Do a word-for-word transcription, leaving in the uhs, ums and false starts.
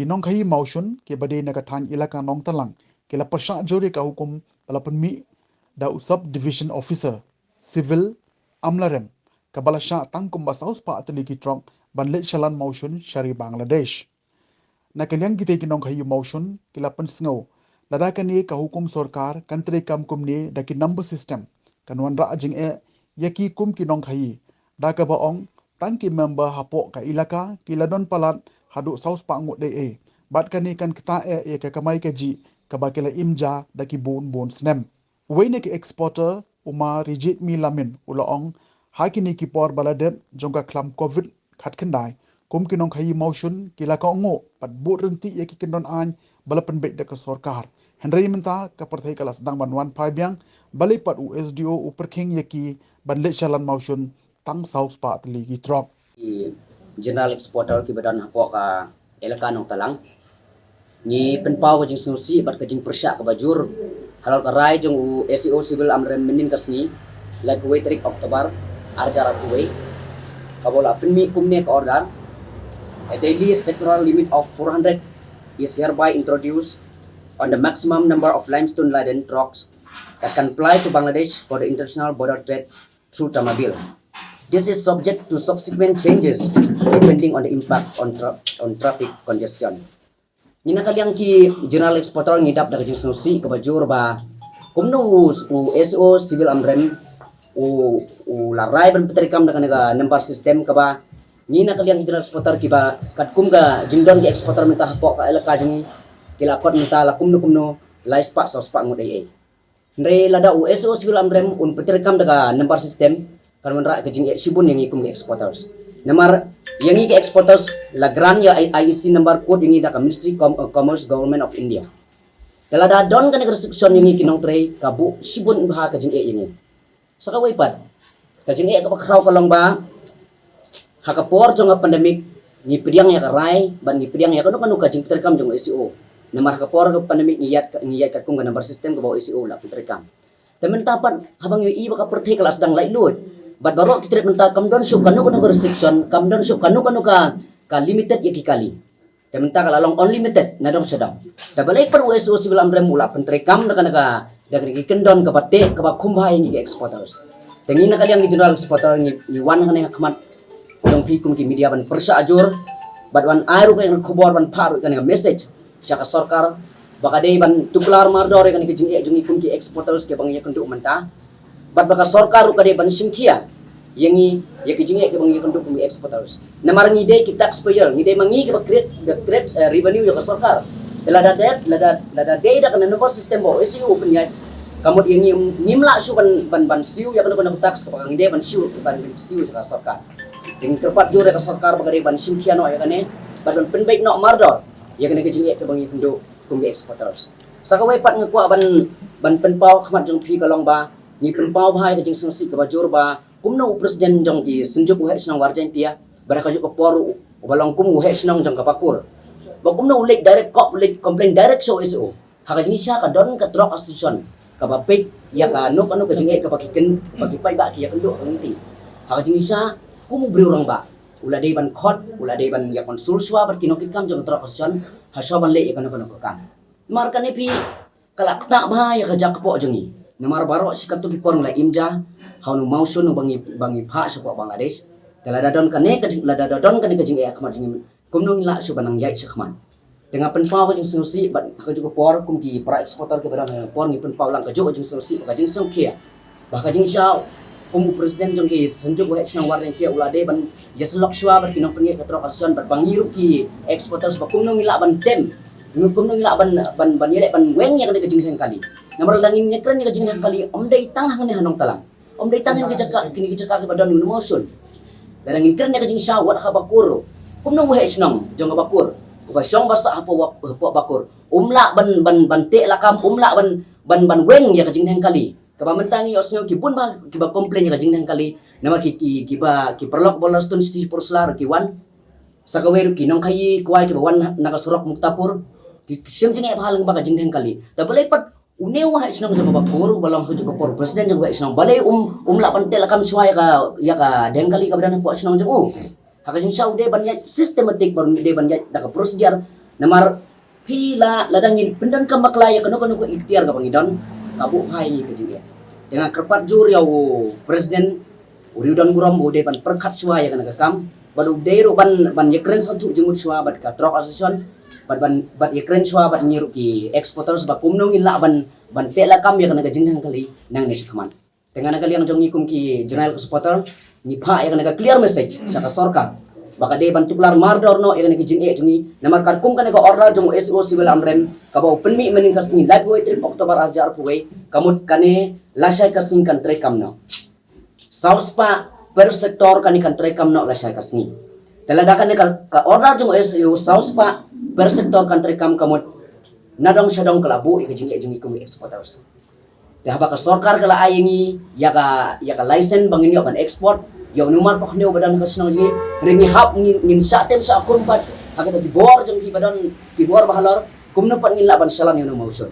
Ki nongkhaïi mawshun kiba dei na ka thaiñ Elaka Nongtalang ki la pyrshah jur ïa ka hukum ba la pynmih da u Sub Division Officer Civil Amlarem, kaba la shah tang kumba saw spah tylli ki trok ban leit shalan mawshun sha ri Bangladesh. Na ka liang kitei ki nongkhaïi mawshun ki la pynsngew lada kane ka hukum sorkar kan treikam kumne da ki number system, kan wanrah jingeh ïa ki kum ki nongkhaïi, da kaba ong tang ki member hapoh ka Elaka ki la don palat haduh saw spah ngut dei ei, bad kane kan ktah eh ïa ka kamai kajih kaba ki la im ja da ki bun bun snem. Uwei na ki exporter, u Ma Rijitmi Lamin, u la ong ha kine ki por ba la dep jong ka khlam Covid khatkhyndai, kum ki nongkhaïi mawshun ki la kohnguh bad bud ryntih ïa ki kyndon aiñ ba la pynbeit da ka sorkar. Hynrei mynta ka pyrthei ka la sdang ban wan phai biang, balei pat u S D O u pyrkhing ïa ki ban leit shalan mawshun tang saw spah tylli ki trok. Ki general exporter kiba don hapoh ka Elaka Nongtalang, ngi pynpaw ka jingsngewsih bad ka jingpyrshah kaba jur halor ka rai jong u S E O Civil Amlarem mynnin ka sngi, laiphew wei tarik October, ar hajar arphew wei, kaba u la pynmih kumne ka order: A daily sectoral limit of four hundred is hereby introduced on the maximum number of limestone laden trucks that can ply to Bangladesh for the international border trade through Tamabil. This is subject to subsequent changes depending on the impact on tra-, on traffic congestion. Ngi na ka liang ki general exporter ngi dap da ka jingsngewsih kaba jur ba kumno u, u S E O Civil Amlarem u, u la rai ban pyntreikam da kane ka number system, kaba ngi na ka liang ki general exporter kiba katkum ka jingdon ki exporter mynta hapoh ka Elaka jong ngi ki la kot mynta la kumno kumno lai spah saw spah ngut ei ei. Hynrei lada u S E O Civil Amlarem un pyntreikam da ka number system, kan wanrah ka jingeh shibun ïa ngi kum ki exporters. Namar ïa ngi ki exporters la grant ïa I-, I E C number code ïa ngi da ka Ministry Com-, uh, Commerce, Government of India. Te lada don kane ka restriction ïa ngi ki nongtrei, ka buh shibun bha ka jingeh ïa ngi. Sa kawei pat, ka jingeh kaba khraw ka long ba ha ka por jong ka pandemic ngi pdiang ïa ka rai bad ngi pdiang ïa kano kano ka jingpyntreikam jong u S E O. Namar ha ka por ka pandemic ngi ïaid, ngi ïaid katkum ka number system kaba u S E O u la pyntreikam. Te mynta pat haba ngi ïohi ba ka pyrthei ka la sdang laitluid, bad baroh ki trade mynta kam don shuh kano kano ka restriction, kam don shuh kano kano ka, ka limited ïa ki kali. Te mynta ka la long unlimited na dong sha dong. Te balei pat u S E O Civil Amlarem u la pyntreikam da kane ka, da kane ka kyndon kaba teh kaba khum bha ïa ngi ki exporters. Te ngi na ka liang ki general exporter ngi, ngi wan hangne ha khmat jong phi kum ki media ban pyrshah jur bad wan ai ruh ka khubor, ban phah ruh kane ka message sha ka sorkar ba ka dei ban tuklar mardor ïa kane ka jingeh jong ngi kum ki exporters kiba ngi ïakynduh mynta. Bad ba ka sorkar ruh ka dei ban shim khia ïa ngi ïa ki jingeh kiba ngi ïakynduh kum ki exporters. Namar ngi dei ki taxpayer, ngi dei ma ngi kiba create, ba create, eh, revenue ïa ka sorkar. Te lada dei, lada, lada dei da kane number system ba u S E O u pynïaid, ka mut ïa ngi ngim lah shuh ban, ban, ban siew ïa kano kano ka tax kaba ngi dei ban siew, ban siew ïa ka sorkar. Te ngi kyrpad jur ïa ka sorkar ba ka dei ban shim khia noh ïa kane bad ban pynbeit noh mardor ïa kane ka jingeh kiba ngi ïakynduh kum ki exporters. Sa kawei pat nga kwah ban, ban pynpaw ha khmat jong phi ka long ba ngi pynpaw bha ïa ka jingsngewsih kaba jur ba kumno u president jong ki Synjuk Waheh Shnong War Jaiñtia, ba da kajuh ka por u, uba long kum u waheh shnong jong ka Pakur, ba kumno u leit direct, ko-, u leit complain direct sha u S E O. Ha ka jingshisha ka don ka Truck Association kaba peit ïa kano kano ka jingeh kaba ki kyn-, kaba ki paidbah ki ïakynduh ha ka lynti. Ha ka jingshisha kum u briew rangbah u la dei ban khot, u la dei ban ïa consult shuwa bad ki nongkitkam jong ka Truck Association ha shuwa ban leh ïa kano kano ka kam. Namar kane phi ka la ktah bha ïa ka jakpoh jong ngi. Namar baroh shi katto ki por ngi la im ja ha une u mawshun uba ngi, ba ngi phah shapoh Bangladesh. Te lada don kane ka jing, lada don kane ka jingeh ha khmat jong ngi, kumno ngin lah shuh ban nang ïaid shakhmat. Te nga pynpaw ka jingsngewsih bad ha kajuh ka por kum ki para exporter kiba don ha por ngi pynpaw lang kajuh ka jingsngewsih bad ka jingsngewkhia. Ba ha ka jingshisha kum u president jong ki Synjuk Waheh Shnong War Jaiñtia u la dei ban ïasyllok shuwa bad ki nongpynïaid ka Truck Association bad ba ngi ruh ki exporters ba kumno ngi lah ban tem, ngi kumno ngi lah ban, ban, ban ïaleh ban weng ïa kane ka jingdheng kali. Namar lada ngin ïakren ïa ka jingdheng kali, ym dei tang hangne ha Nongtalang, ym dei tang ha kine ki jaka, kine ki jaka kiba don une u mawshun. Lada ngin kren ïa ka jingshisha wat ha Bakur, kumno u waheh shnong jong ka Bakur uba shong ba sah hapoh, hapoh Bakur um lah ban, ban, ban teh lakam, um lah ban, ban, ban weng ïa ka jingdheng kali. Kaba mynta ngi ïohsngew ki bun bha kiba complain ïa ka jingdheng kali. Namar ki, ki, kiba, ki paralok ba la stone station por sla ruh ki wan. Sa kawei ruh ki nongkhaïi kwai kiba wan na, na ka surok Muktapur. Ki, ki shim jingeh bha lyngba ka jingdheng kali. Te balei pat une u waheh shnong jong ka Bakur uba long ha kajuh ka por president jong ka waheh shnong, balei um, um lah ban teh lakam shuwa ïa ka, ïa ka dheng kali kaba don hapoh shnong jong u. Ha ka jingshisha u dei ban ïaid systematic, ban, u dei ban ïaid da ka procedure Namar phi la, lada ngin pyndonkam bakla ïa kano kano ka iktiar kaba ngi don, ka buh bha ïa ngi ka jingeh. Te nga kyrpad jur ïa u president u Riewdonburom u dei ban pyrkhat shuwa ïa kane ka kam bad u dei ruh ban, ban ïakren sngewthuh jingmut shuwa bad ka Truck Association bad ban, bad ïakren shuwa bad ngi ruh ki exporters ba kumno ngin lah ban, ban teh lakam ïa kane ka jingdheng kali nangne shakhmat. Te nga na ka liang jong ngi kum ki General Exporter ngi phah ïa kane ka clear message sha ka sorkar ba ka dei ban tuklar mardor noh ïa kane ka jingeh jong ngi. Namar katkum kane ka order jong u S E O Civil Amrem kaba u pynmih mynhynnin ka sngi laiphew wei tarik October arhajar arphew wei, ka mut kane lashai ka sngi kan treikam noh. Saw spah per sector kane kan treikam noh lashai ka sngi. Te lada kane ka, ka order jong u S E O saw spah per sector kan treikam, ka mut nadong shadong ka la buh ïa ka jingeh jong ngi kum ki exporters. Te haba ka sorkar ka la ai ïa ngi ïa ka, ïa ka license ba ngin ïoh ban export ïa u numar pok hynñiew ba don ha ka shnong jong ngi, hynrei ngi hap ngin, ngin shah tem shah kum pat ha kata ki bor jong ki ba don, ki bor ba halor, kumno pat ngin lah ban shalan ïa u numar u shun.